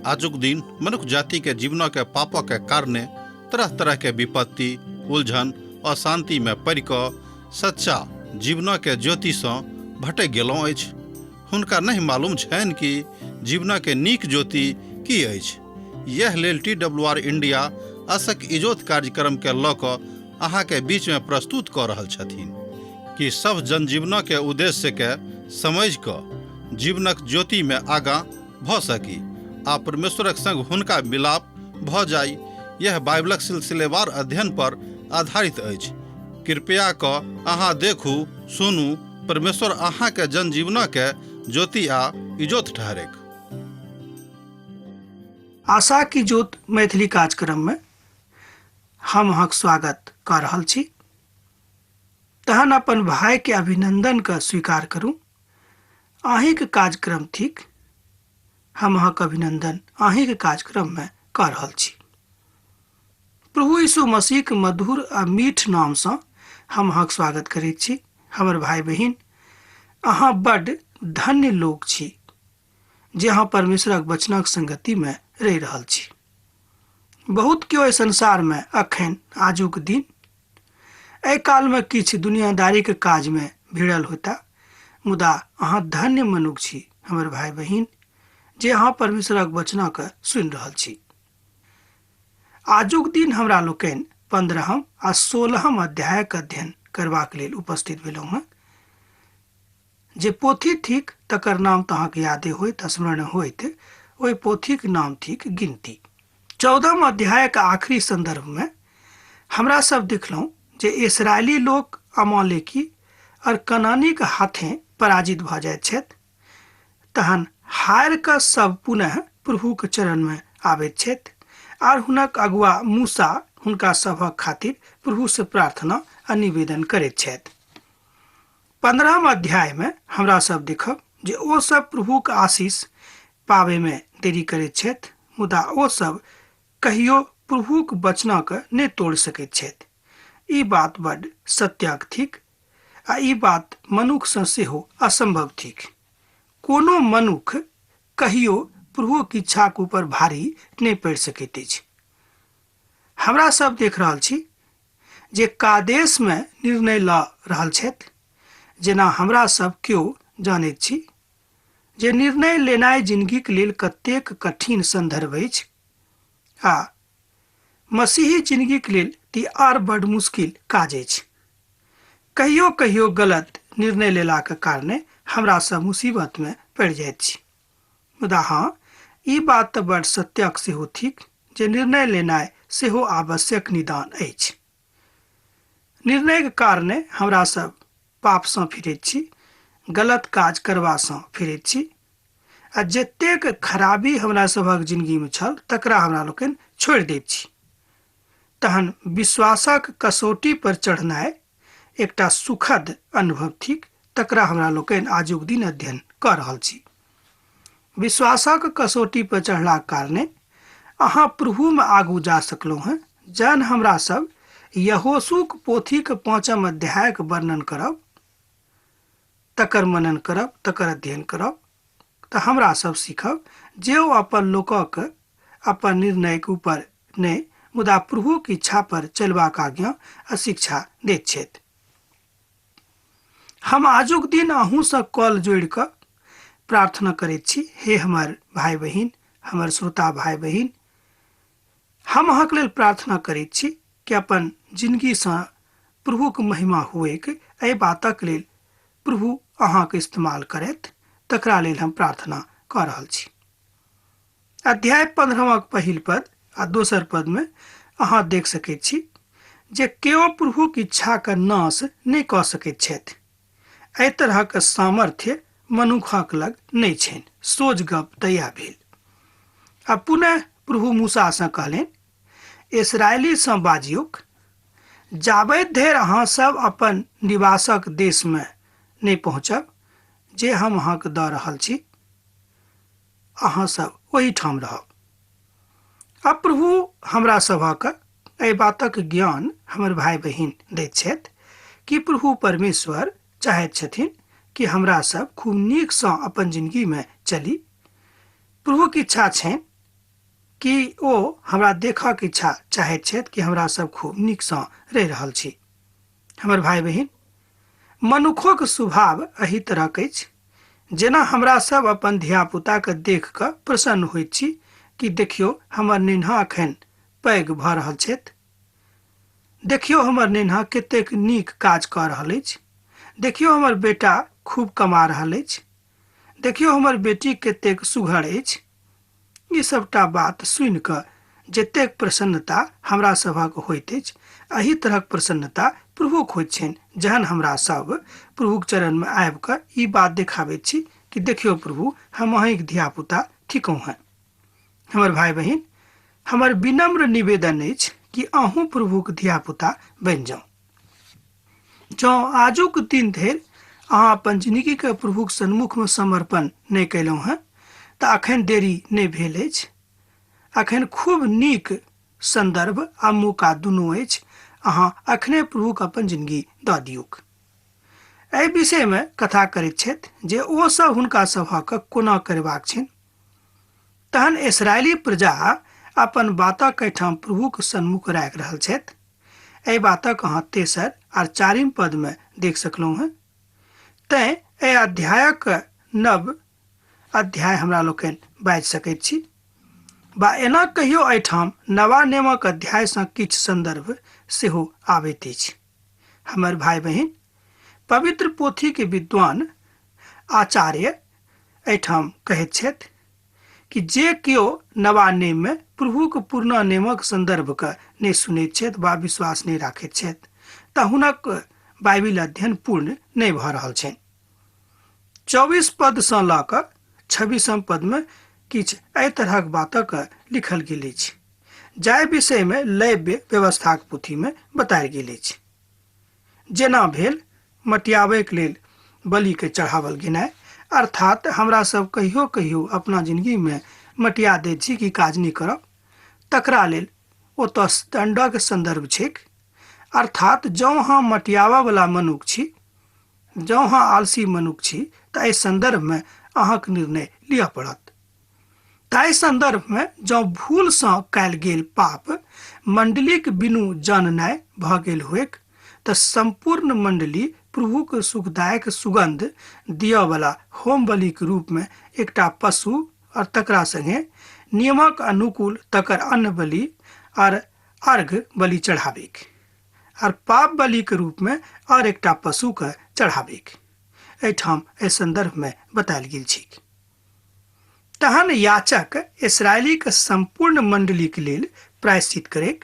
आजुक दिन मनुख जाति के जीवन के पापक के कारणे तरह तरह के विपत्ति, उलझन, अशांति में पड़ि कऽ सच्चा जीवन के ज्योति सँ भटकि गेलहुँ अछि। हुनका नहि मालूम छनि कि जीवन के नीक ज्योति की अछि। यह लेल टी डब्ल्यू आर इंडिया असक इजोत कार्यक्रम के लऽ कऽ अहाँ के बीच में प्रस्तुत कऽ रहल छथिन कि सब जनजीवन के उद्देश्य के समझि कऽ जीवनक ज्योति में आगाँ भऽ सकी आ परमेश्वरक संग हुनका मिलाप भऽ जाइ। यह बाइबलक सिलसिलेवार अध्ययन पर आधारित अछि। कृपया कऽ अहाँ देखू, सुनू, परमेश्वर अहाँ के जनजीवन के ज्योति आ इजोत ठहरेक। आशा की ज्योत मैथिली कार्यक्रम में हम अहाँक स्वागत कऽ रहल छी। तहन अपन भाई के अभिनंदन के स्वीकार करू। अहींक कार्यक्रम थिक, हम अहाँक अभिनंदन अहींक कार्यक्रम में कऽ रहल छी। प्रभु यीशु मसीह के मधुर आ मीठ नाम सँ हम अहाँक स्वागत करैत छी। हमर भाई बहिन, अहाँ बड धन्य लोक छी जे अहाँ परमेश्वरक वचनक संगति में रहि रहल छी। बहुत केओ एहि संसार में अखन आजुक दिन एहि काल में किछु दुनियादारी के काज में भिड़ल होता, मुदा अहाँ धन्य मनुख छी हमर भाई बहिन जे अहाँ परमेश्वरक वचनक सुनि रहल छी। आजुक दिन हमरा लोकनि 15 आ 16 अध्यायक अध्ययन करबाक लेल उपस्थित भेलहुँ हँ। जे पोथी थिक तकर नाम तऽ अहाँके यादे होइत, स्मरण होइत, ओहि पोथीक नाम थिक गिनती। 14 अध्यायक आखिरी संदर्भ में हमरा सब देखलहुँ जे इसराइली लोक अमालेकी और कनानीक हाथे पराजित भऽ जाइत छथि। तहन हारि कऽ सब पुनः प्रभुक चरण में आबैत छथि आर हुनक अगुआ मूसा हुनका सभक खातिर प्रभु से प्रार्थना आ निवेदन करैत छथि। 15 अध्याय में हमरा सब देखब जे ओ सब प्रभुक आशीष पाबे में देरी करैत छथि, मुदा ओ सब कहियो प्रभुक वचनक नहि तोड़ि सकैत छथि। ई बात बड सत्यक थिक आ ई बात मनुख सँ सेहो असंभव थिक। कोनो मनुख कहियो प्रभुक इच्छाक ऊपर भारी नहि पड़ि सकैत अछि। हमरा सब देख रहल छी जे कादेश में निर्णय लऽ रहल छथि, जेना हमरा सब केओ जानैत छी जे निर्णय लेनाइ जिंदगीक लेल कतेक कठिन संदर्भ अछि आ मसीही जिंदगीक लेल ती आर बड मुश्किल काज अछि। कहियो कहियो गलत निर्णय लेलाक कारणे हमरा सब मुसीबत में पड़ि जाइत छी, मुदा हाँ, ई बात तऽ बड सत्यक सेहो थिक जे निर्णय लेनाइ सेहो आवश्यक निदान अछि। निर्णयक कारणे हमरा सब पाप सँ फिरैत छी, गलत काज करबा सँ फिरैत छी आ जतेक खराबी हमरा सभक जिंदगी में छल तकरा हमरा लोकनि छोड़ि दैत छी। तहन विश्वासक कसौटी पर चढ़नाइ एकटा सुखद अनुभव थिक, तकरा हमरा लोकनि आजुक दिन अध्ययन कऽ रहल छी। विश्वासक कसौटी पर चढ़लाक कारणे अहाँ प्रभु में आगू जा सकलहुँ हँ। जहन हमरा सब यहोशूक पोथीक 5 अध्यायक वर्णन करब, तकर मनन करब, तकर अध्ययन करब, तऽ हमरा सब सीखब जे ओ अपन लोकक अपन निर्णयक ऊपर नहि, मुदा प्रभुक इच्छा पर चलबाक आज्ञा आ शिक्षा दैत छथि। हम आजुक दिन अहूँ सँ कल जोड़ि कऽ प्रार्थना करैत छी, हे हमर भाई बहिन, हमर श्रोता भाई बहिन, हम अहाँक लेल प्रार्थना करैत छी कि अपन जिंदगी सँ प्रभुक महिमा हुएक, एहि बातक लेल प्रभु अहाँक इस्तेमाल करैत, तकरा लेल हम प्रार्थना कऽ रहल छी। अध्याय 15 पहिल पद आ दोसर पद में अहाँ देख सकैत छी जे केओ प्रभुक इच्छाक नाश नहि कऽ सकैत छथि। एहि तरहक सामर्थ्य मनुखक लग नहि छनि। सोझ गप तैयार भेल। आ पुनः प्रभु मूसा सँ कहलनि, इसराइली सँ बाजियोक, जाबैत धरि अहाँ सब अपन निवासक देश में नहि पहुँचब जे हम अहाँके दऽ रहल छी, अहाँ सब ओहिठाम रहब। अब प्रभु हमरा सभक एहि बातक ज्ञान हमर भाई बहिन दैत छथि कि प्रभु परमेश्वर चाहैत छथिन कि हमरा सब खूब नीक सँ अपन जिंदगी में चली। प्रभुक इच्छा छनि कि ओ हमरा देखऽके इच्छा चाहैत छथि कि हमरा सब खूब नीकसँ रहि रहल छी। हमर भाइ बहिन, मनुखोके स्वभाव एहि तरहक अछि। जेना हमरा सब अपन धियापुताके देख कऽ प्रसन्न होइत छी कि देखियौ हमर निन्हा अखन पैघ भऽ रहल छथि, देखियौ हमर निन्हा कतेक नीक काज कऽ रहल अछि, देखियौ हमर बेटा खूब कमा रहल अछि, देखियौ हमर बेटी कतेक सुघड़ अछि। ई सबटा बात सुनि कऽ जतेक प्रसन्नता हमरा सभक होइत अछि, एहि तरहक प्रसन्नता प्रभुक होइत छनि जहन हमरा सब प्रभुक चरणमे आबि कऽ ई बात देखाबैत छी कि देखियौ प्रभु, हम अहीँके धियापुता थिकहुँ हेँ। हमर भाइ बहिन, हमर विनम्र निवेदन अछि कि अहूँ प्रभुक धियापुता बनि जाउ। जँ आजुक दिन धरि अहाँ अपन जिनगीके प्रभुक सन्मुखमे समर्पण नहि कयलहुँ हेँ तऽ अखन देरी नहि भेल अछि। अखन खूब नीक संदर्भ आ मौका दुनू अछि। अहाँ अखने प्रभुक अपन जिनगी दऽ दियौक। एहि विषयमे कथा करैत छथि जे ओ सब हुनका सभक कोना करबाक छनि। तहन इसराइली प्रजा अपन बातक एहिठाम प्रभुक सन्मुख राखि रहल छथि। एहि बातक अहाँ तेसर आर चारिम पदमे देख सकलहुँ हेँ। तैँ एहि अध्यायक नव अध्याय हमरा लोकनि बाजि सकैत छी बा एना कहियो एहिठाम नवा नियमक अध्यायसँ किछु संदर्भ सेहो आबैत अछि। हमर भाइ बहिन, पवित्र पोथीके विद्वान आचार्य एहिठाम कहैत छथि कि जे केओ नवा नियममे प्रभुक पुरना नियमक संदर्भके नहि सुनैत छथि वा विश्वास नहि राखैत छथि तऽ हुनक बाइबिल अध्ययन पूर्ण नहि भऽ रहल छनि। 24 पदसँ लऽ कऽ 26 पदमे किछु एहि तरहक बातक लिखल गेल अछि जाहि विषयमे लैव्य व्यवस्थाक पोथीमे बतायल गेल अछि। जेना भेल मटियाबैके लेल बलिके चढ़ावल गेनाइ, अर्थात हमरा सब कहियो कहियो अपना जिनगीमे मटिया दैत छी कि काज नहि करब, तकरा लेल ओतऽ दण्डक संदर्भ छैक। अर्थात जँ अहाँ मटियाबऽवला मनुख छी, जँ अहाँ आलसी मनुख छी तऽ एहि संदर्भमे अहाँक निर्णय लिअ पड़त। ताहि संदर्भमे जँ भूलसँ कयल गेल पाप मंडलीक बिनु जाननाइ भऽ गेल होइक तऽ सम्पूर्ण मंडली प्रभुक सुखदायक सुगंध दिअवला होम बलिक रूपमे एकटा पशु और तकरा संगे नियमक अनुकूल तकर अन्न बलि और अर्घ बलि चढ़ाबैक और पाप बलि के रूप में और एकटा पशु के चढ़ाबैक एहिठाम एहि संदर्भ में बतायल गेल छै। तहन याचक इसराइली के संपूर्ण मंडली के लेल प्रायश्चित करेक,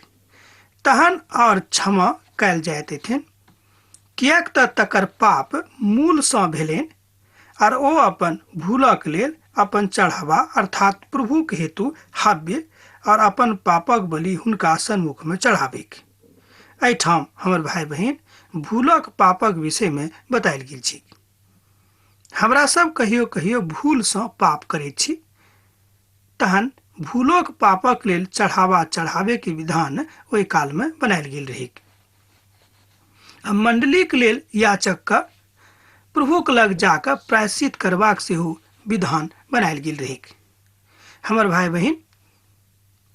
तहन और क्षमा कयल जाइत एथिन, किएक तऽ तकर पाप मूलसँ भेलनि और ओ अपन भूलक लेल अपन चढ़ावा अर्थात प्रभुक हेतु हव्य और अपन पापक बलि हुनका सन्मुख में चढ़ाबैक। एहिठाम हमर भाइ बहिन भूलक पापक विषय में बतायल गेल छै। हमरा सब कहियो कहियो भूलसँ पाप करैत छी, तहन भूलोक पापक लेल चढ़ावा चढ़ावे के विधान ओहि काल में बनायल गेल रहैक। आ मंडलीक लेल याचक के प्रभुक लग जाकऽ प्रायश्चित करबाक सेहो विधान बनायल गेल रहैक। हमर भाइ बहिन,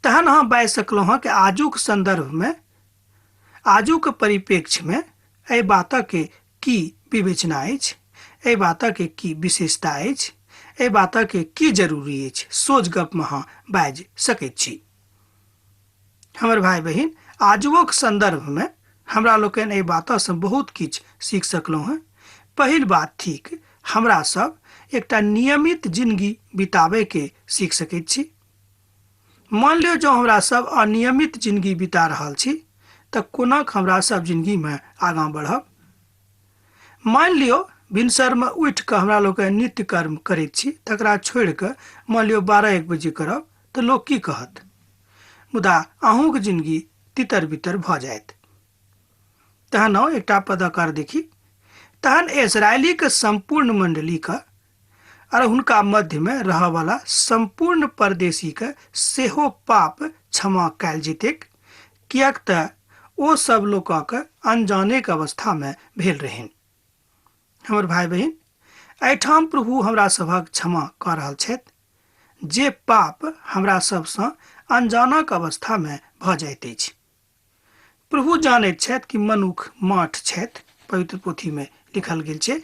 तहन अहाँ बाजि सकलहुँ हँ कि आजुक संदर्भमे, आजुक परिप्रेक्ष्यमे एहि बातक की विवेचना अछि, एहि बातक की विशेषता अछि, एहि बातक की जरूरी अछि, सोझ गपमे अहाँ बाजि सकैत छी। हमर भाइ बहिन, आजुओक संदर्भमे हमरा लोकनि एहि बातसँ बहुत किछु सीख सकलहुँ हँ। पहिल बात थिक हमरा सब एकटा नियमित जिंदगी बिताबैके सीख सकैत छी। मान लियौ जँ हमरा सब अनियमित जिंदगी बिता रहल छी तऽ कोना हमरा सब जिंदगीमे आगाँ बढ़ब। मान लियौ भिनसरमे उठि कऽ हमरा लोकनि नित्य कर्म करैत छी, तकरा छोड़ि कऽ मान लियौ 12-1 बजे करब तऽ लोक की कहत, मुदा अहूँके जिंदगी तितर बितर भऽ जायत। तहन आउ एकटा पदकार देखी। तहन इसराइलीके सम्पूर्ण मंडलीके और हुनका मध्यमे रहऽवला सम्पूर्ण परदेशीके सेहो पाप क्षमा कयल जेतैक, किएक तऽ ओ सब लोकक अनजानेके अवस्थामे भेल रहनि। हमर भाइ बहिन, एहिठाम प्रभु हमरा सभक क्षमा कऽ रहल छथि जे पाप हमरा सबसँ अनजानक अवस्थामे भऽ जाइत अछि। प्रभु जानैत छथि कि मनुख माठ छथि, पवित्र पोथीमे लिखल गेल छै,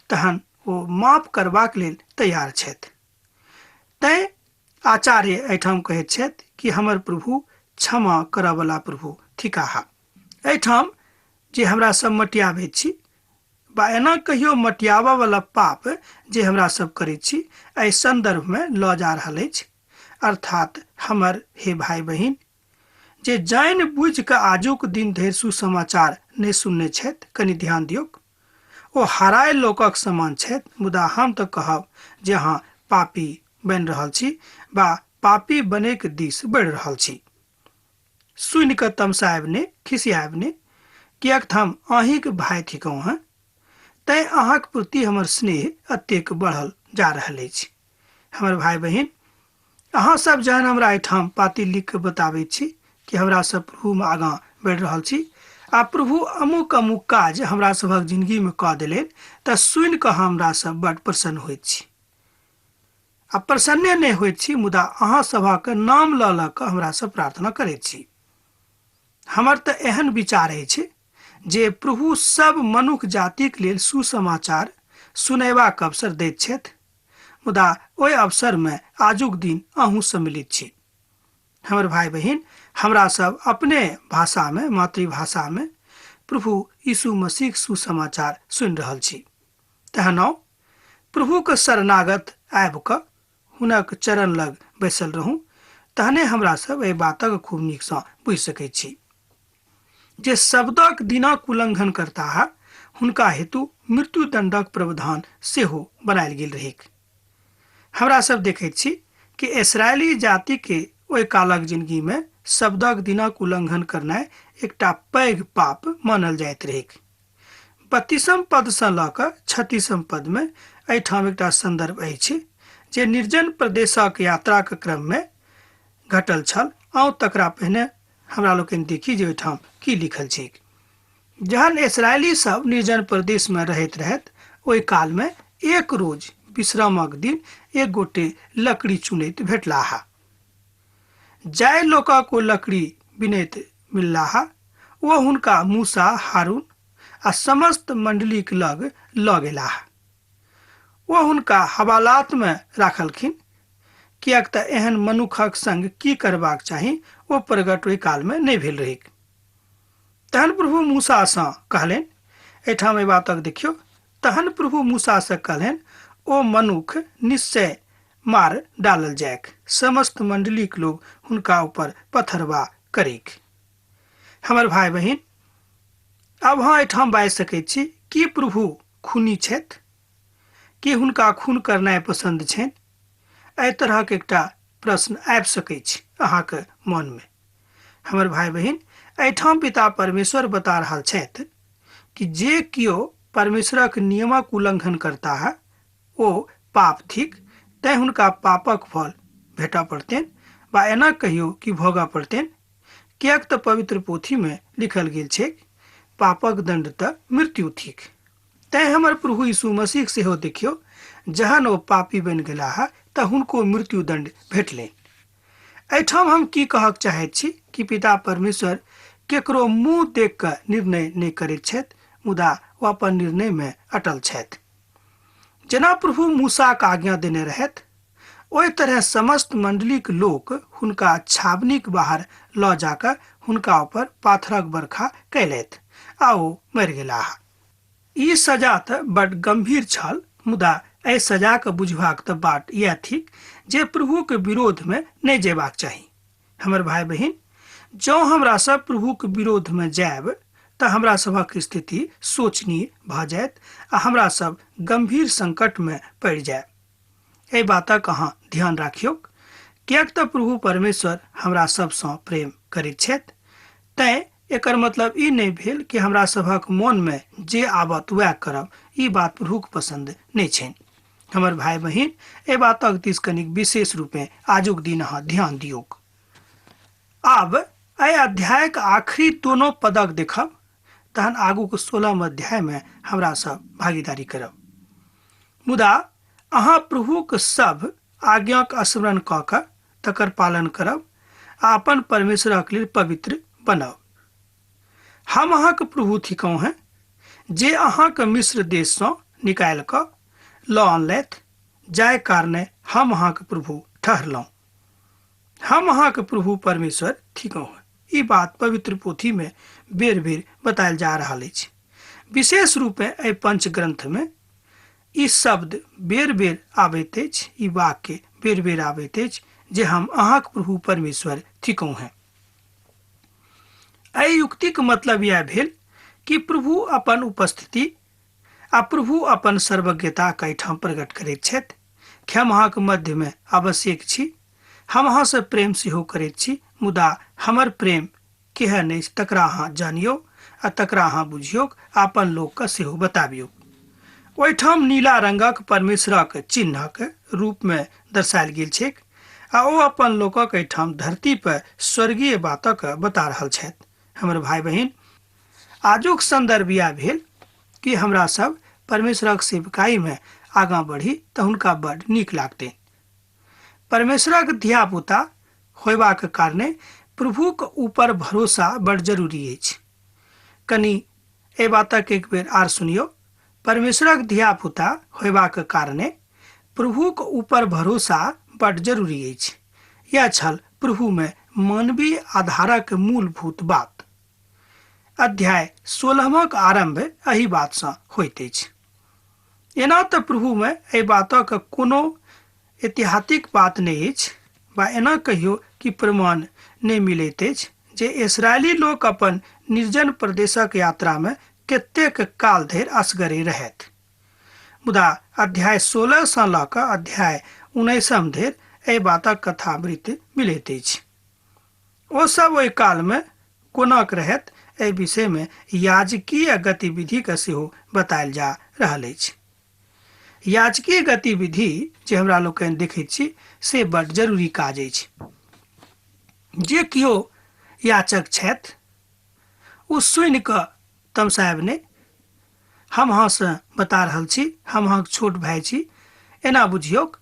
तहन ओ माफ करबाक लेल तैयार छथि। तैँ आचार्य एहिठाम कहैत छथि कि हमर प्रभु क्षमा करऽवला प्रभु थिकाह। एहिठाम जे हमरा सब मटियाबैत छी बा एना कहियो मटियाबऽवला पाप जे हमरा सब करैत छी, एहि सन्दर्भमे लऽ जा रहल अछि। अर्थात हमर हे भाई बहिन, जे जानि बुझि कऽ आजुक दिन धरि सुसमाचार नहि सुनने छथि, कनि ध्यान दियौक। ओ हरायल लोकक समान छथि, मुदा हम तऽ कहब जे अहाँ पापी बनि रहल छी बा पापी बनैके दिस बढ़ि रहल छी। सुनि कऽ तमसायब नहि, खिसियायब नहि, किएक तऽ हम अहीँके भाय थिकहुँ हँ, तैँ अहाँक प्रति हमर स्नेह अतेक बढ़ल जा रहल अछि। हमर भाय बहिन, अहाँ सब जहन हमरा एहिठाम पाती लिख कऽ बताबैत छी कि हमरा सब प्रभुमे आगाँ बढ़ि रहल छी आ प्रभु अमुक अमुक काज हमरा सभक जिंदगीमे कऽ देलनि, तऽ सुनि कऽ हमरा सब बड प्रसन्न होइत छी। आ प्रसन्ने नहि होइत छी, मुदा अहाँ सभक नाम लऽ लऽ कऽ हमरा सब प्रार्थना करैत छी। हमर तऽ एहन विचार अछि जे प्रभु सब मनुख जातिक लेल सुसमाचार सुनयबाक अवसर दैत छथि, मुदा ओहि अवसरमे आजुक दिन अहूँ सम्मिलित छी। हमर भाई बहिन, हमरा सब अपने भाषामे, मातृभाषामे प्रभु यीशु मसीह सुसमाचार सुनि रहल छी। तहन आउ प्रभुके शरणागत आबि कऽ हुनक चरण लग बैसल रहूँ, तहने हमरा सब एहि बातक खूब नीकसँ बुझि सकैत छी। जे शब्दक दिनक उल्लंघन करताह हुनका हेतु मृत्युदंडक प्रावधान सेहो बनायल गेल रहैक। हमरा सब देखैत छी कि इसराइली जाति के ओहि कालक जिंदगी में शब्दक दिनक उल्लंघन करनाइ एकटा पैघ पाप मानल जाइत रहैक। 32 पदसँ लऽ कऽ 36 पदमे एहिठाम एकटा संदर्भ अछि जे निर्जन प्रदेशक यात्राक क्रममे घटल छल। आउ तकरा पहिने हमरा लोकनि देखी जे ओहिठाम की लिखल छैक। जहन इसराइली सब निर्जन प्रदेशमे रहैत रहैत ओहि कालमे एक रोज विश्रामक दिन एक गोटे लकड़ी चुनैत भेटलाह। जाहि लोकक ओ लकड़ी बिनैत मिललाह ओ हुनका मूसा, हारून आ समस्त मंडलीक लग लऽ गेलाह। ओ हुनका हवालातमे राखलखिन, किएक तऽ एहन मनुखक संग की करबाक चाही ओ प्रगट ओहि कालमे नहि भेल रहैक। तहन प्रभु मूसासँ कहलनि, एहिठाम एहि बातक देखियौ, तहन प्रभु मूसासँ कहलनि, ओ मनुख निश्चय मार डालल जायक, समस्त मंडलीक लोग हुनका ऊपर पथरवा करैक। हमर भाई बहिन, अब अहाँ एहिठाम बाजि सकैत छी कि प्रभु खूनी छथि, कि हुनका खून करनाइ पसन्द छनि? एहि तरहक एकटा प्रश्न आबि सकैत छै अहाँके मनमे। हमर भाई बहिन, एहिठाम पिता परमेश्वर बता रहल छथि कि जे केओ परमेश्वरक नियमक उल्लंघन करता है ओ पाप थिक, तैं हुनका पापक फल भेटऽ पड़तनि बा एना कहियो कि भोगऽ पड़तनि, किएक तऽ पवित्र पोथीमे लिखल गेल छैक पापक दंड तऽ मृत्यु थिक। तैं हमर प्रभु यीशु मसीह सेहो देखियौ, जहन ओ पापी बनि गेलाह तऽ हुनको मृत्यु दंड भेटलनि। एहिठाम हम की कहक चाहैत छी कि पिता परमेश्वर केकरो मुँह देख कऽ निर्णय नहि करैत छथि, मुदा ओ अपन निर्णयमे अटल छथि। जेना प्रभु मूसाक आज्ञा देने रहथि ओहि तरह समस्त मंडलीक लोक हुनका छावनीक बाहर लऽ जाकऽ हुनका ऊपर पाथरक बरखा कयलथि आ ओ मरि गेलाह। ई सजा तऽ बड गंभीर छल, मुदा एहि सजाके बुझबाक तऽ बाट इएह थिक जे प्रभुके विरोधमे नहि जयबाक चाही। हमर भाई बहिन, जँ हमरा सब प्रभुके विरोधमे जायब तऽ हमरा सभक स्थिति शोचनीय भऽ जायत आ हमरा सब गंभीर संकटमे पड़ि जायब। एहि बातक अहाँ ध्यान राखियौक, किएक तऽ प्रभु परमेश्वर हमरा सबसँ प्रेम करैत छथि। तैँ एकर मतलब ई नहि भेल कि हमरा सभक मोनमे जे आबत वएह करब, ई बात प्रभुक पसंद नहि छनि। हमर भाई बहिन, एहि बातक दिस कनिक विशेष रूपे आजुक दिन अहाँ ध्यान दियौक। आब एहि अध्यायक आखिरी दोनो पदक देखब, तहन आगूक 16 अध्यायमे हमरा सब भागीदारी करब। मुदा अहाँ प्रभुक सब आज्ञाक स्मरण कऽ कऽ तकर पालन करब आ अपन परमेश्वरक लेल पवित्र बनब। हम अहाँके प्रभु थिकहुँ हैं जे अहाँके मिस्र देशसँ निकालि कऽ लऽ अनलथि, जाहि कारणे हम अहाँके प्रभु ठहरलहुँ। हम अहाँके प्रभु परमेश्वर थिकहुँ। ई बात पवित्र पोथीमे बेर बेर बतायल जा रहल अछि। विशेष रूपे एहि पंच ग्रंथमे ई शब्द बेर बेर आबैत अछि, ई वाक्य बेर बेर आबैत अछि जे हम अहाँके प्रभु परमेश्वर थिकहुँ हैं। एहि युक्तिक मतलब यह भेल कि प्रभु अपन उपस्थिति आ प्रभु अपन सर्वज्ञता के एहिठाम प्रकट करैत छथि कि हम अहाँके मध्यमे आवश्यक छी, हम अहाँसँ प्रेम सेहो करैत छी, मुदा हमर प्रेम केहन अछि तकरा अहाँ जानियौ आ तकरा अहाँ बुझियौक, अपन लोकके सेहो बताबियौ। ओहिठाम नीला रंगक परमेश्वरक चिन्हक रूपमे दर्शायल गेल छैक आ ओ अपन लोकक एहिठाम धरती पर स्वर्गीय बातक बता रहल छथि। हमर भाई बहिन, आजुक संदर्भ यह भेल कि हमरा सब परमेश्वरक सेवकाई में आगाँ बढ़ी तऽ हुनका बड नीक लागतनि। परमेश्वरक धियापुता होयबाक कारणे प्रभुक ऊपर भरोसा बड जरूरी अछि। कनि एहि बातक एक बेर आर सुनियौ। परमेश्वरक धियापुता होयबाक कारणे प्रभुक ऊपर भरोसा बड जरूरी अछि। यह छल प्रभु में मानवीय आधारक मूलभूत बात। अध्याय 16 आरंभ एहि बातसँ होइत अछि। एना तऽ प्रभुमे एहि बातक कोनो ऐतिहासिक बात नहि अछि वा एना कहियो कि प्रमाण नहि मिलैत अछि जे इसराइली लोक अपन निर्जन प्रदेशक यात्रामे कतेक काल धरि असगरे रहथि। मुदा अध्याय 16 सँ लऽ कऽ अध्याय 19 धरि एहि बातक कथामृत मिलैत अछि। ओ सब ओहि कालमे कोनाक रहत एहि विषयमे याजकीय गतिविधिके सेहो बतायल जा रहल अछि। याजकीय गतिविधि जे हमरा लोकनि देखैत छी से बड जरूरी काज अछि। जे केओ याचक छथि ओ सुनि कऽ तमसायब नहि। हम अहाँसँ बता रहल छी, हम अहाँके छोट भाय छी, एना बुझियौक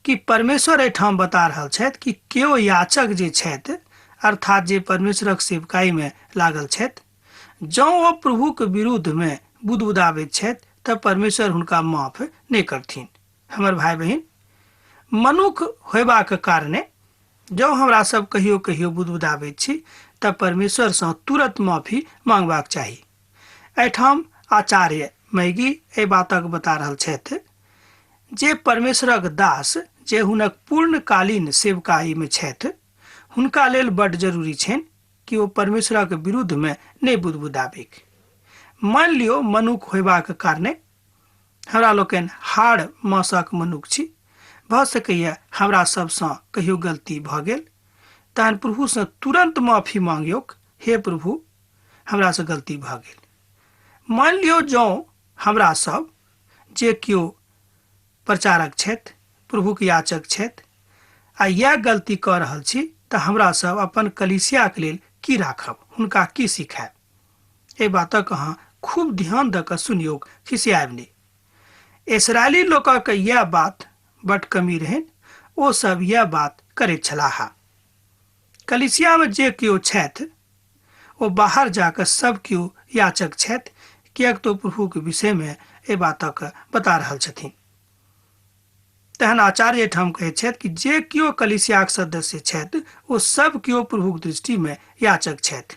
कि परमेश्वर एहिठाम बता रहल छथि कि केओ याचक जे छथि, अर्थात जे परमेश्वरक सेवकाईमे लागल छथि, जँ ओ प्रभुक विरुद्धमे बुदबुदाबैत छथि तऽ परमेश्वर हुनका माफ नहि करथिन। हमर भाय बहिन, मनुख होयबाक कारणे जँ हमरा सब कहियो कहियो बुदबुदाबैत छी तऽ परमेश्वरसँ तुरत माफी मांगबाक चाही। एहिठाम आचार्य मैगी एहि बातक बता रहल छथि जे परमेश्वरक दास जे हुनक पूर्णकालीन सेवकाईमे छथि हुनका लेल बड जरूरी छनि कि ओ परमेश्वरक विरुद्धमे नहि बुदबुदाबैक। मानि लियौ मनुख होयबाक कारणे हमरा लोकनि हाड़ मासक मनुख छी, भऽ सकैए हमरा सबसँ कहियो गलती भऽ गेल, तहन प्रभुसँ तुरन्त माफी मांगियौक, हे प्रभु हमरासँ गलती भऽ गेल। मानि लियौ जँ हमरा सब जे केओ प्रचारक छथि, प्रभुक याचक छथि आ इएह गलती कऽ रहल छी तऽ हमरा सब अपन कलीसियाके लेल की राखब, हुनका की सिखायब? एहि बातक अहाँ खूब ध्यान दऽ कऽ सुनियौक, खिसियायब नहि। इसराइली लोकक इएह बात बड कमी रहनि, ओ सब इएह बात करैत छलाह। कलीसियामे जे केओ छथि ओ बाहर जाकऽ सब केओ याचक छथि, किएक तऽ प्रभुके विषयमे एहि बातक बता रहल छथिन। तहन आचार्य एहिठाम कहैत छथि कि जे केओ कलीसियाक सदस्य छथि ओ सब केओ प्रभुक दृष्टिमे याचक छथि।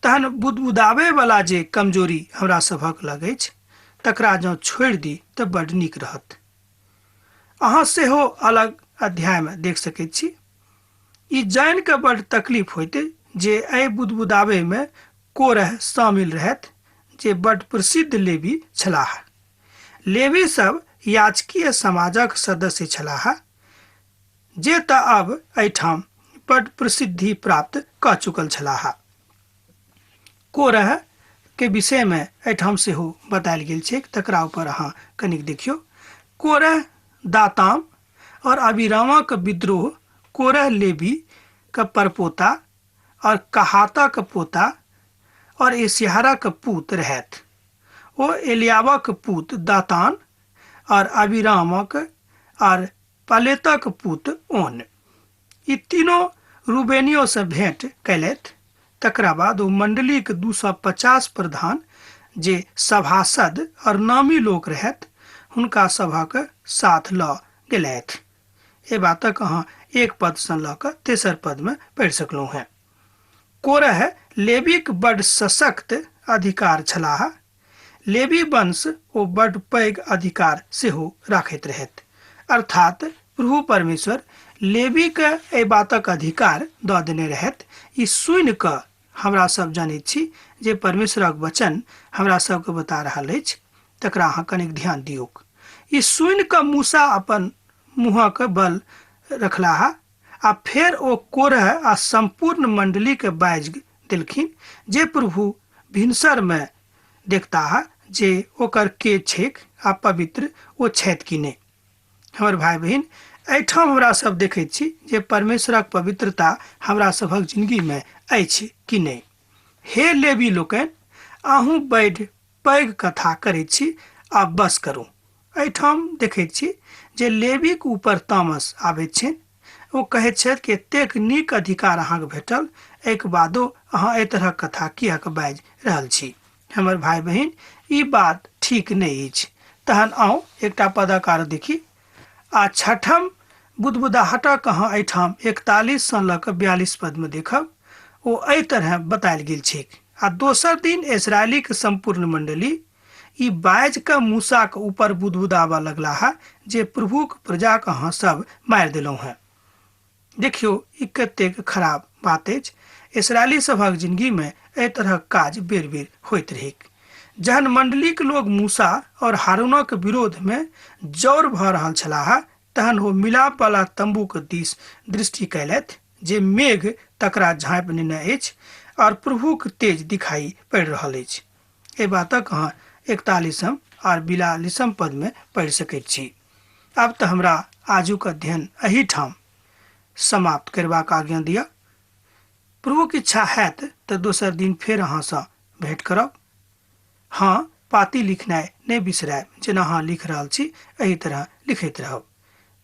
तहन बुदबुदाबै वाला जे कमजोरी हमरा सभक लग अछि तकरा जँ छोड़ि दी तऽ बड नीक रहत। अहाँ सेहो अलग अध्यायमे देख सकैत छी। ई जानि कऽ बड तकलीफ होइत जे एहि बुदबुदाबैमे कोरह शामिल रहथि जे बड प्रसिद्ध लेवी छलाह। लेवी सब याजकीय समाजक सदस्य छलाह जे तऽ अब एहिठाम बड प्रसिद्धि प्राप्त कऽ चुकल छलाह। कोरह के विषयमे एहिठाम सेहो बतायल गेल छैक, तकरा ऊपर अहाँ कनिक देखियौ। कोरह दाताम और अबिरामक विद्रोह कोरह लेवी के परपोता और कहातक पोता और एसिहारक पूत रहथि। ओ एलियाबक पूत दातान और अबिरामक और पलेतक पूत ओन, ई तीनों रूबेनियोसँ भेंट कयलथि। तकरा बाद ओ मण्डलीक 250 प्रधान जे सभासद और नामी लोक रहथि हुनका सभक साथ लऽ गेलथि। एहि बातक अहाँ 1 पदसँ लऽ कऽ तेसर पदमे पढ़ि सकलहुँ हेँ। कोरह लेवीक बड्ड सशक्त अधिकार छलाह। लेवी वंश ओ बड्ड पैघ अधिकार सेहो राखैत रहथि। अर्थात प्रभु परमेश्वर लेवीके एहि बातक अधिकार दऽ देने रहथि। ई सुनि कऽ हमरा सब जनैत छी जे परमेश्वरक वचन हमरा सबके बता रहल अछि, तकरा अहाँ कनिक ध्यान दियौक। ई सुनि कऽ मूसा अपन मुँहक बल रखलाह आ फेर ओ कोरह आ सम्पूर्ण मण्डलीके बाजि देलखिन जे प्रभु भिनसरमे देखताह जे ओकर के छैक आ पवित्र ओ छथि कि नहि। हमर भाय बहिन, एहिठाम हमरा सब देखैत छी जे परमेश्वरक पवित्रता हमरा सभक जिंदगी में अछि कि नहि। हे लेवी लोकनि, अहूँ बढ़ि पैघ कथा करैत छी, आब बस करू। एहिठाम देखैत छी जे लेवीक ऊपर तामस आबैत छनि। ओ कहैत छथि कि एतेक नीक अधिकार अहाँके भेटल, एहिके बादो अहाँ एहि तरहक कथा किएक बाजि रहल छी। हमर भाय बहिन, ई बात ठीक नहि अछि। तहन आउ एकटा पदक आर देखी। आ छठम बुदबुदाहटक अहाँ एहिठाम 41 सँ लऽ कऽ 42 पदमे देखब। ओ एहि तरह बतायल गेल छैक। आ दोसर दिन इसरायलीक सम्पूर्ण मण्डली ई बाजि कऽ मूसाक ऊपर बुदबुदाबऽ लगलाह जे प्रभुक प्रजाक अहाँ सब मारि देलहुँ हेँ। देखियौ ई कतेक खराब बात अछि। इसरायली सभक जिंदगी में एहि तरहक काज बेर बेर होइत रहैक। जहन मण्डलीक लोग मूसा और हारूनक विरोध में जौर भऽ रहल छलाह तहन ओ मिलाप वाला तम्बूक दिस दृष्टि कयलथि जे मेघ तकरा झाँपि नेने अछि और प्रभुक तेज दिखाई पड़ि रहल अछि। एहि बातक अहाँ 41 आर 42 पद में पढ़ि सकैत छी। आब तऽ हमरा आजुक अध्ययन एहिठाम समाप्त करबाक आज्ञा दिअ। प्रभुक इच्छा हैत तऽ दोसर दिन फेर अहाँसँ भेंट करब। हाँ, पाती लिखनाइ नहि बिसरायब, जेना अहाँ लिख रहल छी एहि तरह लिखैत रहब।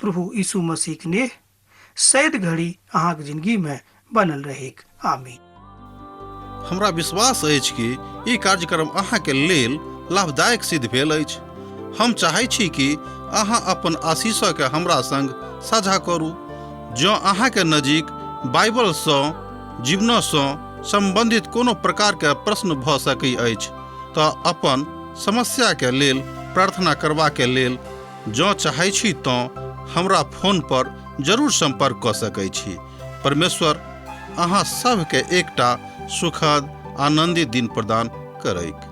प्रभु यीशु मसीहक नेह सैद घड़ी अहाँक जिंदगी में बनल रहेक। आमीन। हमरा विश्वास अछि कि ई कार्यक्रम अहाँके लेल लाभदायक सिद्ध भेल अछि। हम चाहै छी कि अहाँ अपन आशीषके हमरा संग साझा करू। जँ अहाँके नजीक बाइबलसँ जीवनसँ सम्बन्धित कोनो प्रकारके प्रश्न भऽ सकै अछि तऽ अपन समस्याके लेल प्रार्थना करबाके लेल जँ चाहै छी तँ हमरा फोन पर जरूर सम्पर्क कऽ सकै छी। परमेश्वर अहाँ सभके एकटा सुखद आनन्दित दिन प्रदान करैक।